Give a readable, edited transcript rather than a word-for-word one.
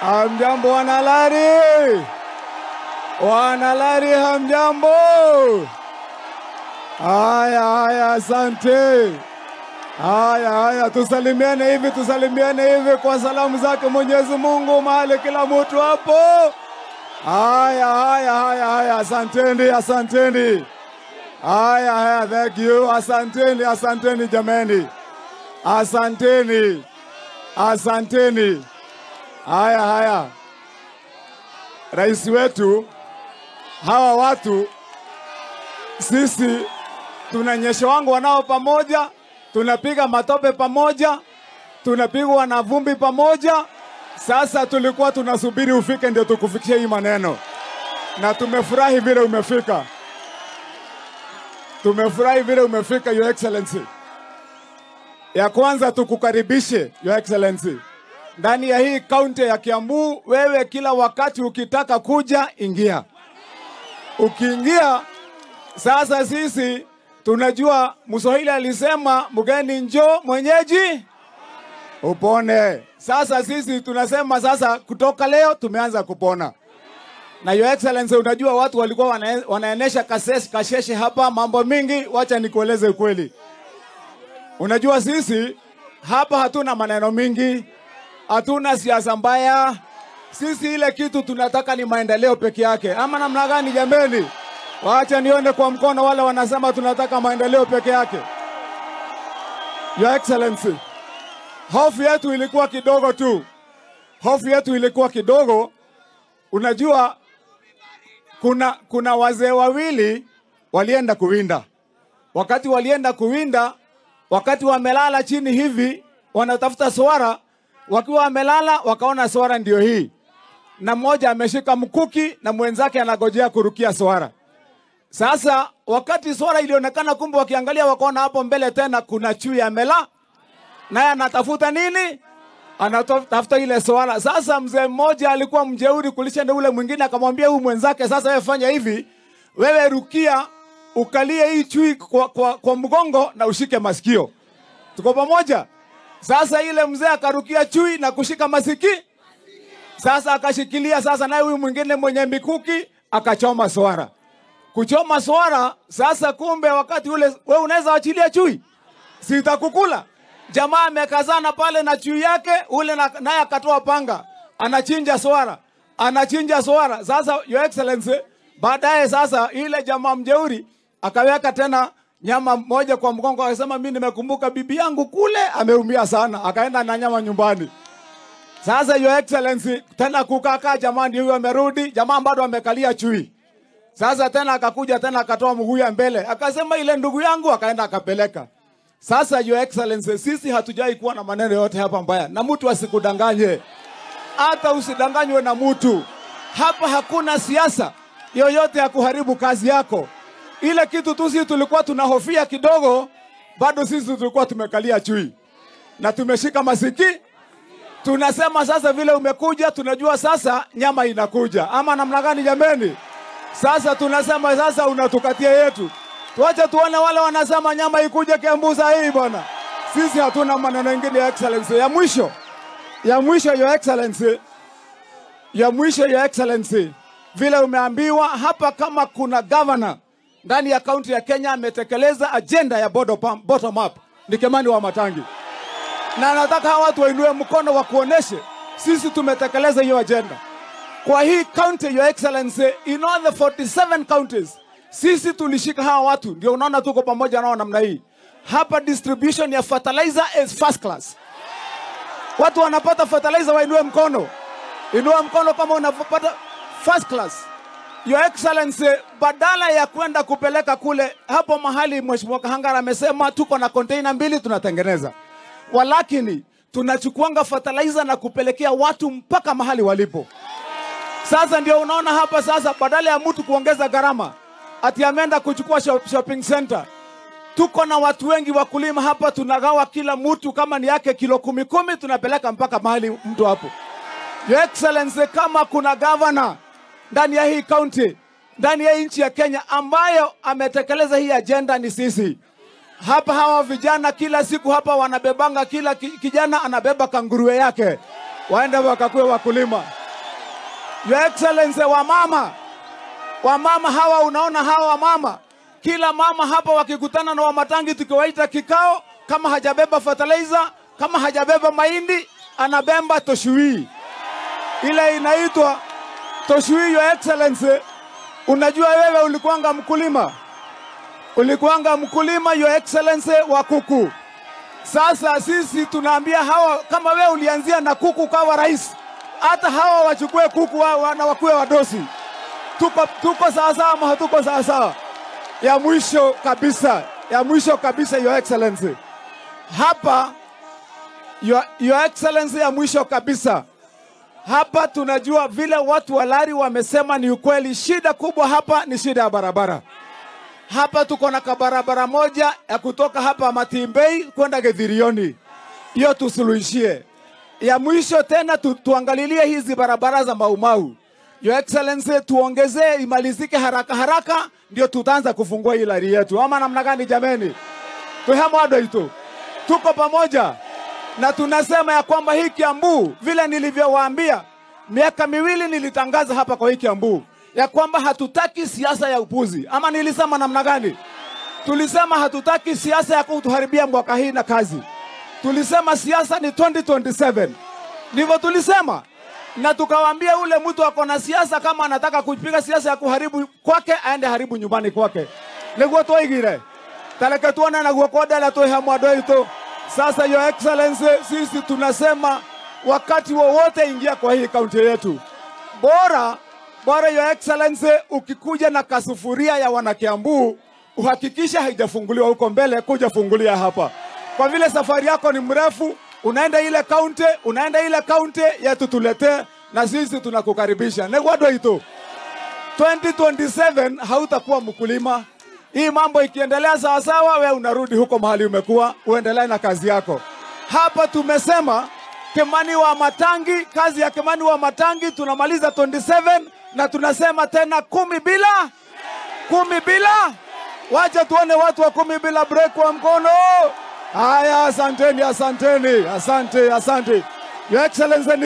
Hamjambo wanalari. Wanalari hamjambo. Haya haya, asante. Haya haya, tusalimiane hivi, tusalimiane hivi kwa salamu zake Mwenyezi Mungu mahali kila mtu hapo. Haya haya haya haya, asanteni, asanteni. Haya haya, thank you, asanteni, asanteni jameni. Asanteni. Asanteni. Haya haya. Rais wetu, hawa watu sisi tunanyesha wangu wanao pamoja, tunapiga matope pamoja, tunapigwa na vumbi pamoja. Sasa tulikuwa tunasubiri ufike ndio tukufikishie hii maneno. Na tumefurahi vile umefika. Tumefurahi vile umefika, Your Excellency. Ya kwanza tukukaribishe, Your Excellency. Ndani ya hii kaunti ya Kiambu, wewe kila wakati ukitaka kuja, ingia. Ukiingia, sasa sisi tunajua Mswahili alisema mgeni njoo mwenyeji upone. Sasa sisi tunasema sasa kutoka leo tumeanza kupona. Na Your Excellency, unajua watu walikuwa wanaenesha kasheshe hapa mambo mingi, wacha nikueleze ukweli. Unajua sisi hapa hatuna maneno mingi, hatuna siasa mbaya. Sisi ile kitu tunataka ni maendeleo peke yake. Ama namna gani jameni? Wacha nione kwa mkono wale wanasema tunataka maendeleo peke yake. Your Excellency, hofu yetu ilikuwa kidogo tu. Hofu yetu ilikuwa kidogo. Unajua kuna wazee wawili walienda kuwinda. Wakati walienda kuwinda, wakati wamelala chini hivi wanatafuta swara, wakiwa wamelala wakaona swara ndio hii. Na mmoja ameshika mkuki na mwenzake anagojea kurukia swara. Sasa wakati swara ilionekana, kumbe wakiangalia wakaona hapo mbele tena kuna chui amela. Naye anatafuta nini? Anatafuta ile swara. Sasa mzee mmoja alikuwa mjeuri kulisha ule mwingine, akamwambia huyu mwenzake, sasa wewe fanya hivi, wewe rukia ukalie hii chui kwa mgongo na ushike masikio. Tuko pamoja? Sasa ile mzee akarukia chui na kushika masikio. Sasa akashikilia, sasa naye huyu mwingine mwenye mikuki akachoma swara. Kuchoma swara, sasa kumbe wakati ule wewe unaweza achilia chui, sitakukula. Jamaa amekazana pale na chui yake, ule naye akatoa panga, anachinja swara, anachinja swara. Sasa Your Excellency, baadaye sasa ile jamaa mjeuri akaweka tena nyama moja kwa mgongo, akasema mimi nimekumbuka bibi yangu kule ameumia sana, akaenda na nyama nyumbani. Sasa Your Excellency, tena kukakaa, jamaa ndio huyo amerudi, jamaa bado amekalia chui. Sasa tena akakuja tena akatoa mguu ya mbele, akasema ile ndugu yangu, akaenda akapeleka. Sasa Your Excellency, sisi hatujai kuwa na maneno yote hapa mbaya, na mtu asikudanganye. Hata usidanganywe na mtu. Hapa hakuna siasa yoyote ya kuharibu kazi yako. Ile kitu tu sisi tulikuwa tunahofia kidogo, bado sisi tulikuwa tumekalia chui na tumeshika masiki. Tunasema sasa vile umekuja, tunajua sasa nyama inakuja. Ama namna gani jameni? Sasa tunasema sasa unatukatia yetu. Tuache tuone wale wanasema nyama ikuje Kiambu saa hii bwana. Sisi hatuna maneno mengine, Your Excellency. Ya mwisho. Ya mwisho Your Excellency. Ya mwisho Your Excellency. Vile umeambiwa hapa, kama kuna governor ndani ya kaunti ya Kenya ametekeleza agenda ya bottom up, ni Kimani Wamatangi. Na nataka hawa watu wainue mkono wa kuoneshe sisi tumetekeleza hiyo agenda. Kwa hii county, Your Excellency, in all the 47 counties, sisi tulishika hawa watu, ndio unaona tuko pamoja nao namna hii. Hapa distribution ya fertilizer is first class. Watu wanapata fertilizer, wainue mkono. Inua mkono kama unapata first class. Your Excellency, badala ya kwenda kupeleka kule, hapo mahali Mheshimiwa Kahangara amesema tuko na container 2 tunatengeneza. Walakini tunachukuanga fertilizer na kupelekea watu mpaka mahali walipo. Sasa ndio unaona hapa sasa, badala ya mtu kuongeza gharama ati ameenda kuchukua shopping center. Tuko na watu wengi wakulima hapa, tunagawa kila mtu kama ni yake kilo 10 tunapeleka mpaka mahali mtu hapo. Your Excellency, kama kuna governor ndani ya hii county, ndani ya nchi ya Kenya ambayo ametekeleza hii agenda ni sisi. Hapa hawa vijana kila siku hapa wanabebanga, kila kijana anabeba kanguruwe yake. waende wakakuwe wakulima. Your Excellency, wamama hawa, unaona hawa wamama, kila mama hapa wakikutana na Wamatangi tukiwaita kikao, kama hajabeba fertilizer, kama hajabeba mahindi, anabemba toshui. Ile inaitwa toshui. Your Excellency, unajua wewe ulikuanga mkulima. Ulikuanga mkulima, Your Excellency, wa kuku. Sasa sisi tunaambia hawa, kama wewe ulianzia na kuku kawa rais, hata hawa wachukue kuku na wakuwe wadosi. Tuko sawa sawa ama hatuko sawa sawa? Ya mwisho kabisa, ya mwisho kabisa, Your Excellency. Hapa Your Excellency, ya mwisho kabisa. Hapa tunajua vile watu wa Lari wamesema ni ukweli, shida kubwa hapa ni shida ya barabara. Hapa tuko na kabarabara moja ya kutoka hapa Matimbei kwenda Gethirioni. Hiyo tusuluhishie. Ya mwisho tena tuangalilie hizi barabara za Maumau. Your Excellency, tuongezee imalizike haraka haraka, ndio tutaanza kufungua hii lari yetu. Ama namna gani jameni? Tuhamwado itu. Tuko pamoja. Na tunasema ya kwamba hii Kiambu, vile nilivyowaambia, miaka miwili nilitangaza hapa kwa hii Kiambu ya kwamba hatutaki siasa ya upuzi. Ama nilisema namna gani? Tulisema hatutaki siasa ya kutuharibia mwaka hii na kazi. Tulisema siasa ni 2027. Ndivyo tulisema. Na tukawaambia ule mtu ako na siasa, kama anataka kupiga siasa ya kuharibu kwake, aende haribu nyumbani kwake. Niguo toigire. Taleke tuone na guokoda la toiha mwadoito. Sasa Your Excellency, sisi tunasema wakati wowote ingia kwa hii kaunti yetu. Bora Your Excellency, ukikuja na kasufuria ya wanakiambu, uhakikisha haijafunguliwa huko mbele, kuja fungulia hapa. Kwa vile safari yako ni mrefu, unaenda ile kaunti, unaenda ile kaunti yetu tuletee, na sisi tunakukaribisha. Negwado ito. 2027 hautakuwa mkulima. Hii mambo ikiendelea sawa sawa, we unarudi huko mahali umekuwa, uendelee na kazi yako. Hapa tumesema Kimani wa Matangi, kazi ya Kimani wa Matangi tunamaliza 27, na tunasema tena 10 bila 10 bila. Wacha tuone watu wa 10 bila break kwa mkono. Haya, asanteni, asanteni, asante, asante. Your Excellency.